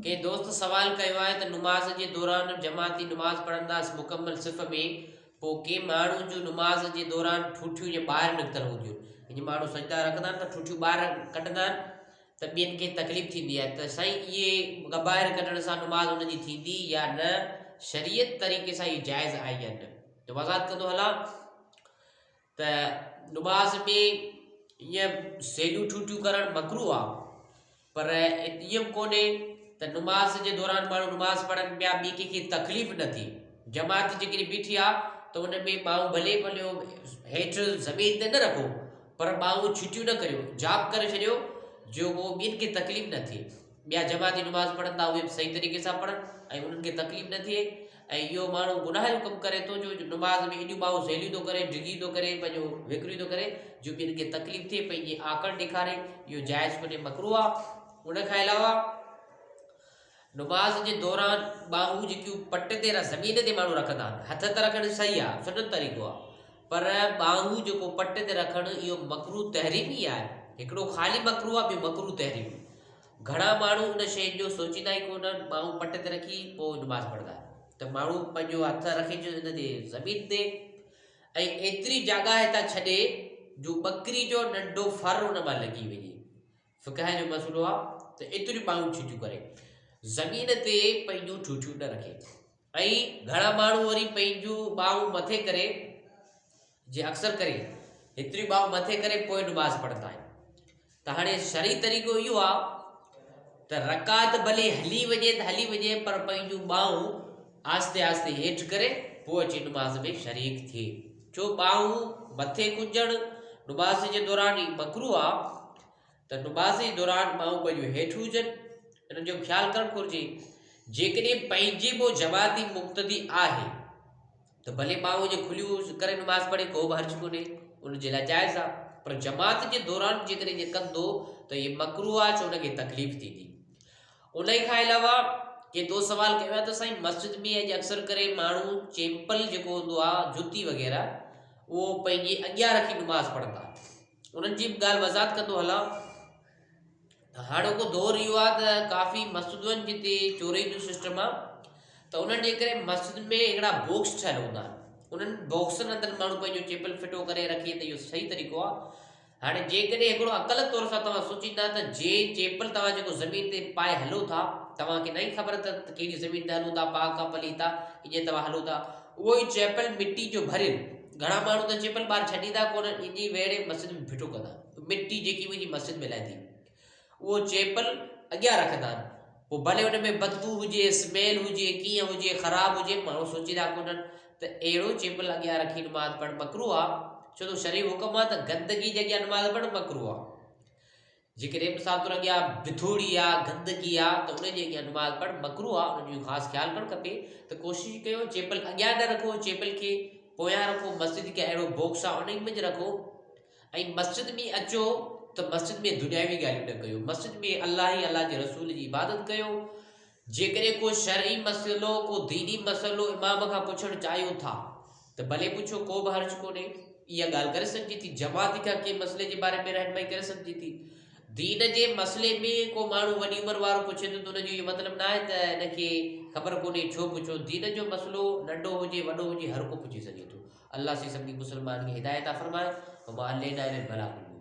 ڪنهن دوست سوال ڪيو آهي ته نماز جي دوران جماعتي نماز پڙهنداس مڪمل صف ۾ پوء ڪي ماڻهن جون نماز جي دوران ٺوٺيون جي ٻاهر نڪتل هونديون يعني ماڻهو سجدا رکندا آهن ته ٺوٺيون ٻاهر ڪڍندا آهن ته ٻين کي تڪليف ٿيندي آهي ته سائين اهي ٻاهر ڪڍڻ سان نماز ان جي ٿيندي يا نه شريعت طريقي سان اهي جائز آهي يا نه ته وضاحت ڪندو هلان ته نماز ۾ ائين سيليون ٺوٺيون ڪرڻ مڪروه آ پر ائين به ڪونهي ته نماز جي دوران ماڻهو نماز پڙهن پيا ٻي ڪنهن کي تڪليف نه ٿئي جماعت جيڪڏهن بيٺي آ ته ان ۾ ٻانهون ڀلي ڀليو هيٺ زمين تي نه رکو پر ٻانهون ڇٽيون نه ڪريو جاب ڪري ڇڏيو جو ڪو ٻين کي تڪليف نه ٿئي ٻيا جماعتي نماز پڙهن ٿا اهي به صحيح طريقي سان پڙهن ۽ انهن کي تڪليف نه ٿئي ۽ اهو ماڻهو گناهه جو ڪم ڪري ٿو جو نماز ۾ ايڏيون ٻانهون سهيليون ٿو ڪري ڊگهيون ٿو ڪري پنهنجو ويڪريون ٿو ڪري جو ٻين کي تڪليف ٿئي پنهنجي آڪڙ ڏيکاري اهو جائز ڪونهي مڪروه آهي ان کان علاوه نماز جي دوران ٻانهون جيڪيون پٽ تي زمين تي ماڻهو رکندا آهن هٿ ته رکڻ صحيح آهي سنت طريقو آهي پر ٻانهون جيڪو پٽ تي رکڻ اهو مڪروه تحريمي آهي هڪڙو خالي مڪروه آهي ٻيو مڪروه تحريمي گهڻا ماڻهو ان شيء جو سوچيندا ئي ڪونه آهن ٻانهون پٽ تي رکي پوء نماز پڙهندا آهن ته ماڻهو پنهنجو هٿ رکي جو ان تي زمين تي ۽ ايتري جاڳا هتان ڇڏي جو ٻڪري جو ننڍو ڦر ان مان لڳي وڃي فقه جو مسئلو آهي ته ايتريون ٻانهون ڇٽيون ڪري زمين تي پنهنجون ٺوٺيون نه رکي ۽ گهڻا ماڻهو وري پنهنجون ٻانهون مٿي ڪري جي اڪثر ڪري هيتريون ٻانهون مٿي ڪري پوء نماز پڙهندا آهن ته هاڻي شرعي طريقو اهو آهي ته رڪعت ڀلي هلي وڃي ته هلي وڃي پر پنهنجون ٻانهون آهستي آهستي هيٺ ڪري پوء اچي نماز ۾ شريڪ ٿئي ڇو ٻانهون مٿي کنجڻ نماز جي دوران هي مڪروه آهي ته نماز جي دوران ٻانهون پنهنجون هيٺ هجن ان جو خيال ڪرڻ گهرجي جيڪڏهن پنهنجي به جماعتي مقتدي آهي ته ڀلي ٻانهون جي کليون ڪري نماز پڙهي ڪو به حرج ڪونهي ان جي لاء جائز آهي پر جماعت جي دوران جيڪڏهن ائين ڪندو ته هي مڪروه آهي ڇو ان کي تڪليف ٿيندي ان کان علاوه ڪي دوست سوال ڪيو آهي ته سائين مسجد ۾ اڄ اڪثر ڪري ماڻهو چيمپل جيڪو هوندو آهي جوتي وغيره اهو پنهنجي اڳيان رکي نماز پڙهندا انهن جي به ڳالهه وضاحت ڪندو هلان ته هاڻوڪو دور اهو آهي ته ڪافي مسجدن جتي چوري جو سسٽم آهي ته انهن جي ڪري مسجد ۾ هڪڙا باڪس ٺهيل هوندا آهن انهن باڪسن اندر ماڻهو پنهنجو چيپل ڦٽو ڪري رکي ته اهو صحيح طريقو آهي هاڻي جيڪڏهن هڪڙو عقل طور سان توهان سوچيندا ته جي چيپل توهان جيڪو زمين تي پائي هلو ٿا توهان کي ناهي خبر ته ڪهڙي زمين تي هلون ٿا پاڪ آ پليت آ ائين توهان هلو ٿا اهو ئي چيپل مٽي جو ڀريل گهڻا ماڻهو ته چيپل ٻاهر ڇڏيندا ڪونه ان جي ويڙهي مسجد ۾ ڦٽو ڪندا مٽي جيڪي وڃي مسجد ۾ لهندي اهو چيپل اڳيان رکندا آهن پوء ڀلي ان ۾ بدبو هجي اسميل هجي ڪيئن هجي خراب هجي ماڻهو سوچيندا ڪونهن ته اهڙو چيپل اڳيان رکي نماز پڙهڻ مڪروه آهي ڇو ته شرعي حڪم آهي ته گندگي جي اڳيان نماز پڙهڻ مڪروه آهي جيڪڏهن مثال طور اڳيان بٿوڙي آ، گندگي آ ته ان جي اڳيان نماز پڙهڻ مڪروه آ، ان جو خاص خيال ڪرڻ کپي ته ڪوشش ڪيو چيپل اڳيان نه رکو، چيپل کي پويان رکو، مسجد کي اهڙو باڪس آ ان منجهه رکو ۽ مسجد ۾ اچو ته مسجد ۾ دنياوي ڳالهيون نه ڪيو، مسجد ۾ الله ۽ الله جي رسول جي عبادت ڪيو، جيڪڏهن ڪو شرعي مسئلو، ڪو ديني مسئلو امام کان پڇڻ چاهيو ٿا ته ڀلي پڇو ڪو به حرج ڪونهي، اها ڳالهه ڪري سگهجي ٿي، جماعت کان ڪنهن مسئلي جي باري ۾ رهنمائي ڪري سگهجي ٿي. دين جي مسئلي ۾ ڪو ماڻهو وڏي عمر وارو پڇي ٿو ته ان جو اهو مطلب ناهي ته هن کي خبر ڪونهي ڇو پڇو، دين جو مسئلو ننڍو هجي وڏو هجي هر ڪو پڇي سگهي ٿو. الله سائين سڀني مسلمانن کي هدايت عطا فرمائي. وما علينا الا البلاغ المبين.